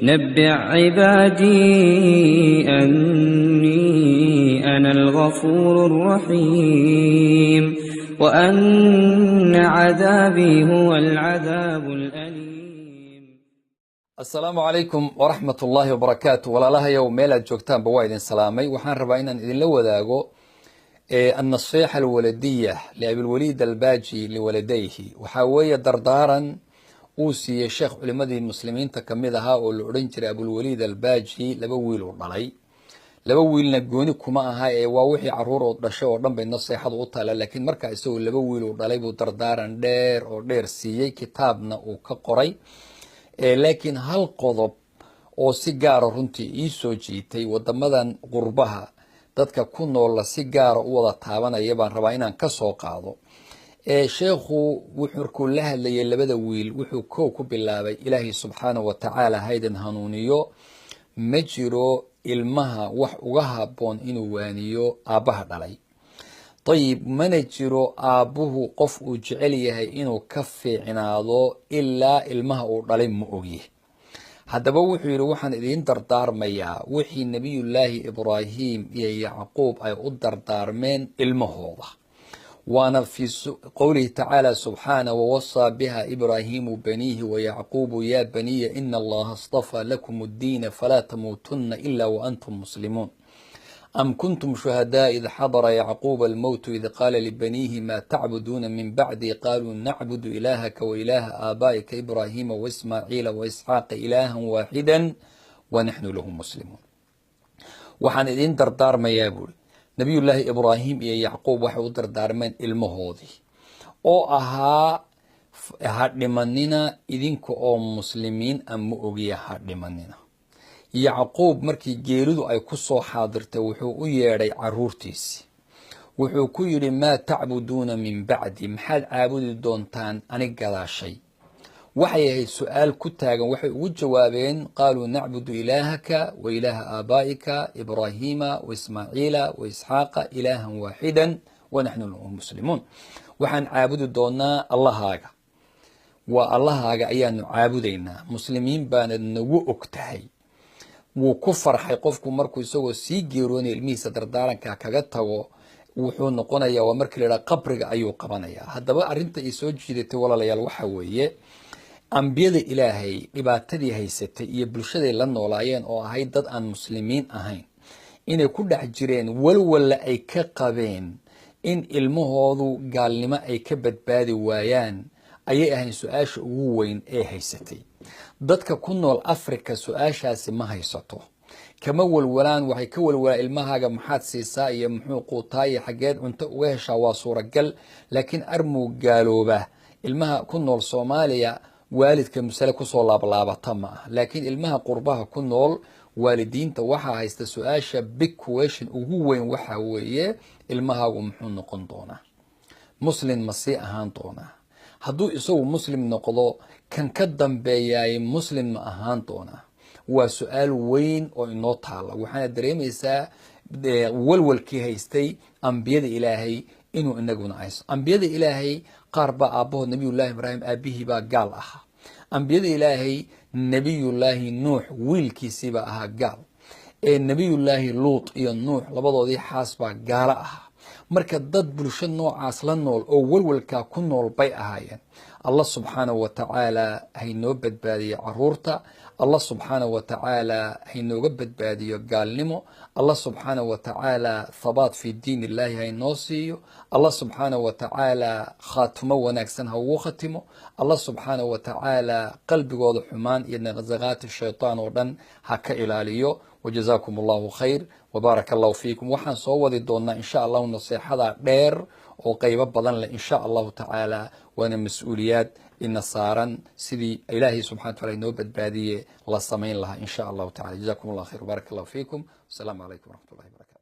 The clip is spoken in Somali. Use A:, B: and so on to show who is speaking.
A: نبئ عبادي أني أنا الغفور الرحيم وأن عذابي هو العذاب الأليم.
B: Asalaamu calaykum waraxmat ullaahi wabarakaatu. Walaalahayow, meel aad joogtaanba waa idin salaamay. Waxaan rabaa inaan idinla wadaago النصيحة الولدية لأبي الوليد الباجي لولديه. Waxaa weeye dardaaran uu siiyey sheekh culimadii muslimiinta kamid ahaa oo la odhan jiray Abulwaliid Albaaji laba wiil uu dhalay. Laba wiilna gooni kuma aha ee waa wixii caruur oo dhashay oo dhan bay naseexadu u taala, laakiin markaa isagoo laba wiil uu dhalay buu dardaaran dheer oo dheer siiyey, kitaabna uu ka qoray. Laakiin hal qodob oo si gaara runtii ii soo jiitay, wadamadan qurbaha dadka ku noolla si gaara u wada taabanaya, baan rabaa inaan ka soo qaado. Sheekhu wuxuu markuu la hadlayay labada wiil, wuxuu kow ku bilaabay: "Ilaahay subxaanahu wa tacaala haydan hanuuniyo." Ma jiro ilmaha wax uga haboon inuu waaniyo aabbaha dhalay. Ayib, mana jiro aabbuhu qof uu jecel yahay inuu ka fiicnaado ilaa ilmaha uu dhalay, ma ogyi. Haddaba wuxuu yidhi: "Waxaan idiin dardaarmayaa wixii Nebiyullaahi Ibraahim iyo Yacquub ay u dardaarmeen ilmahooda." Waana في قوله تعالى سبحانه: ووصى بها إبراهيم بنيه ويعقوب يا بني إن الله اصطفى لكم الدين فلا تموتن إلا وأنتم مسلمون. أم كنتم شهداء إذ حضر يعقوب الموت إذ قال لبنيه ما تعبدون من بعدي قالوا نعبد إلهك وإله آبائك إبراهيم وإسماعيل وإسحاق إلها واحدا ونحن له مسلمون. Waxaan idiin dardaarmayaa, buuri, Nabiyullaahi Ibraahim iyo Yacquub waxay u dardaarmeen ilmahoodii oo ahaa: ha dhimanina idinka oo muslimiin ama ogiya, ha dhimanina. Yacquub markii geeridu ay ku soo xaadirtay, wuxuu u yeedhay caruurtiisii. Wuxuu ku yidhi: ما تعبدون من بعدي, maxaad caabudi doontaan anig gadaashay? Waxay ahayd su-aal ku taagan. Waxay ugu jawaabeen: قالوا نعبد إلهك وإله آبائك إبراهيم وإسماعيل وإسحاق إلها واحدا ونحن له مسلمون. Waxaan caabudi doonaa Allahaaga, waa Allahaaga ayaanu caabudaynaa, muslimiin baanad nagu og tahay. Wuu ku farxay. Qofku markuu isagoo sii geeroonaya ilmihiisa dardaaranka kaga tago, wuxuu noqonayaa, waa markii la yidhaha, qabriga ayuu qabanayaa. Haddaba arrinta ay soo jiidatay, walaalayaal, waxa weeye ambiyada Ilaahay dhibaatadii haysatay iyo bulshaday la noolaayeen oo ahayd dad aan muslimiin ahayn inay ku dhex jireen, walwalla ay ka qabeen in ilmahoodu gaalnimo ay ka badbaadi waayaan ayay ahayn su-aasha ugu weyn ee haysatay. Dadka ku nool Africa su-aashaasi ma haysato, kama walwalaan. Waxay ka walwalaan ilmahaaga maxaad siisaa iyo muxuu quutaa iyo xaggeed cunto uga heshaa, waa suuragal, laakiin armuu gaalooba ilmaha ku nool Soomaaliya waalidka masale kusoo laablaabata ma ah. Laakiin ilmaha qurbaha ku nool waalidiinta waxaa haysta su-aasha big question ugu weyn waxaa weeye: ilmahaagu muxuu noqon doonaa? Muslim ma sii ahaan doonaa? Hadduu isagu muslim noqdo, kan ka dambeeyaay muslim ma ahaan doonaa? Waa su-aal weyn oo inoo taala. Waxaana dareemaysaa walwalkii haystay ambiyada Ilaahay inuu inaguna haysto. Ambiyada Ilaahay qaar baa aabbahood, Nabiyullahi Ibraahim aabihii baa gaal ahaa. Ambiyada Ilaahay, Nebiyullaahi Nuux wiilkiisiibaa ahaa gaal. Ee Nebiyullaahi Luut iyo Nuux labadoodii xaas baa gaalo ahaa. Marka dad bulsho noocaas la nool oo walwalkaa ku nool bay ahaayeen. Allah subxaanahu wa tacaala haynoo badbaadiyo caruurta. Allah subxaanahu wa tacaala haynooga badbaadiyo gaalnimo. Allah subxaanahu wa tacaala ثبات في دين الله haynoo siiyo. Allah subxaanahu wa tacaala khaatimo wanaagsan ha ugu khatimo. Allah subxaanahu wa tacaala qalbigooda xumaan iyo نزغات الشيطان oo dhan ha ka ilaaliyo. وجزاكم الله خير وبارك الله فيكم. Waxaan soo wadi doonaa insha Allahu naseexada dheer oo qeybo badan leh insha Allahu tacaala. Waana mas-uuliyaad ina saaran sidii Ilaahay subxana wataala inoo badbaadiye la samayn lahaa insha Allahu tacala. جزاكم الله خير وبارك الله فيكم. Asalaamu calaykum waraxmat ullahi barakatu.